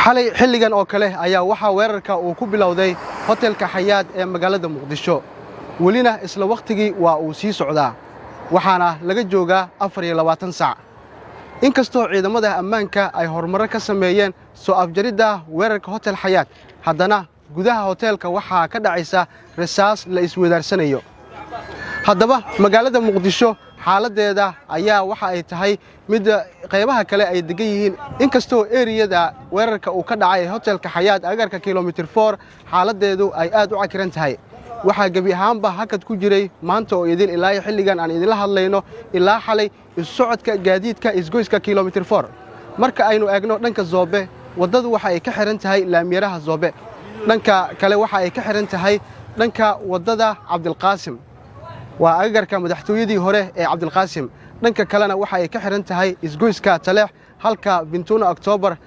Xalay xilligan oo kale ayaa waxaa weerarka uu ku bilowday hotelka Xayaad ee magaalada Muqdisho. Welina isla wakhtigii waa uu sii socdaa, waxaana laga joogaa 24 saac. Inkastoo ciidamada ammaanka ay horumarro ka sameeyeen soo afjaridda weerarka Hotel Xayaad, haddana gudaha hoteelka waxaa ka dhacaysa rasaas la isweydaarsanayo. Haddaba magaalada Muqdisho xaaladdeeda ayaa waxa ay tahay mid qaybaha kale ay degan yihiin, inkastoo eriyada weerarka uu ka dhacay ee hotelka Xayaad, agarka Kilomitir 4, xaaladdeedu ay aad u cakiran tahay. Waxaa gebi ahaanba hakad ku jiray maanta oo idin ilaa xilligan aan idinla hadlayno, ilaa xalay, isu socodka gaadiidka isgoyska Kilomitir 4. Marka aynu eegno dhanka Zoobe, waddadu waxa ay ka xihan tahay laamiyaraha Zoobe. Dhanka kale waxa ay ka xihan tahay dhanka waddada Cabdilqaasim, waa agagarka madaxtooyadii hore ee Cabdilqaasim. Dhanka kalena waxa ay ka xihan tahay isgoyska Taleex, halka 21 Oktoobar.